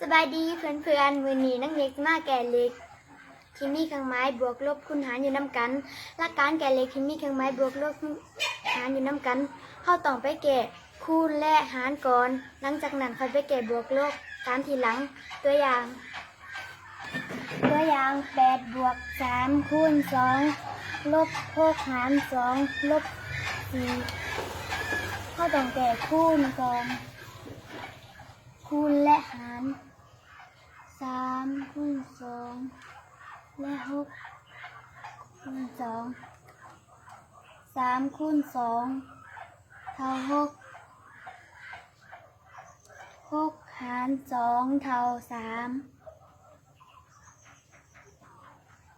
ສະບາຍດີເພື່ອນໆ, ມື້ນີ້ນ້ອງເດັກຈະມາແກ້ເລກທີ່ມີເຄື່ອງໝາຍບວກລົບຄູນຫານຢູ່ນຳກັນ. ຫຼັກການແກ້ເລກທີ່ມີເຄື່ອງໝາຍບວກລົບຄູນຫານຢູ່ນຳກັນ, ເຮົາຕ້ອງໄປແກ້ຄູນ ແລະ ຫານກ່ອນ, ຫຼັງຈາກນັ້ນຄ່ອຍໄປແກ້ບວກລົບຕາມທີຫຼັງ. ຕົວຢ່າງ, ຕົວຢ່າງ ແປດບວກສາມຄູນສອງ ລົບຫົກຫານສອງ ລົບສີ່. ເຮົາຕ້ອງແກ້ຄູນກ່ອນ, ຄູນ ແລະ ຫານ. ສາມຄູນສອງ ແລະ ຫົກຄູນສອງ. ສາມຄູນສອງເທົ່າຫົກ, ຫົກຫານສອງເທົ່າສາມ.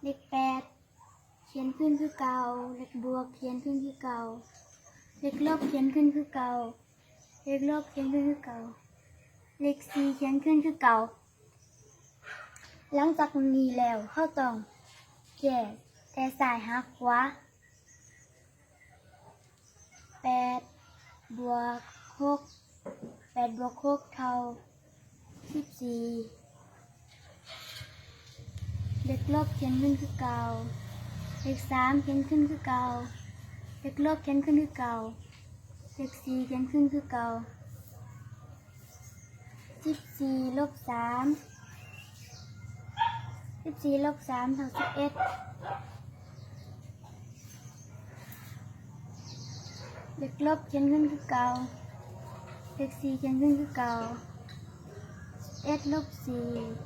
ເລກແປດ ຂຽນຄືນຄືເກົ່າ, ເລກບວກຂຽນຄືນຄືເກົ່າ, ເລກລົບຂຽນຄືນຄືເກົ່າ, ເລກລົບຂຽນຄືນຄືເກົ່າ, ເລກສີ່ຂຽນຄືນຄືເກົ່າ. ຫຼັງຈາກນີ້ແລ້ວ ເຮົາຕ້ອງແກ້ແຕ່ຊ້າຍຫາຂວາ. ແປດບວກຫົກ, ແປດບວກຫົກເທົ່າສິບສີ່. ເລກລົບຂຽນຂຶ້ນຄືເກົ່າ, ເລກສາມຂຽນຂຶ້ນຄືເກົ່າ, ເລກລົບຂຽນຂຶ້ນຄືເກົ່າ, ເລກສີ່ຂຽນຂຶ້ນຄືເກົ່າ. ສິບສີ່ລົບສາມ, ສິບສີ່ລົບສາມເທົ່າສິບເອັດ. ເລກລົບຂຽນຂຶ້ນຄືເກົ່າ, ເລກສີ່ຂຽນຂຶ້ນຄືເກົ່າ. ສິບເອັດລົບສີ່, ສິບ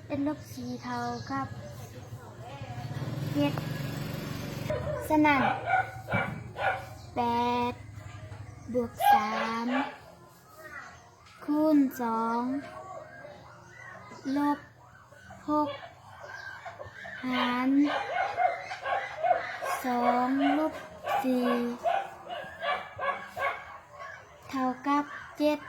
ເອັດລົບສີ່ເທົ່າກັບເຈັດ. ສະນັ້ນ ແປດບວກສາມ ຄູນສອງ ລົບຫົກຫານສອງ ລົບສີ່ ເທົ່າກັບເຈັດ.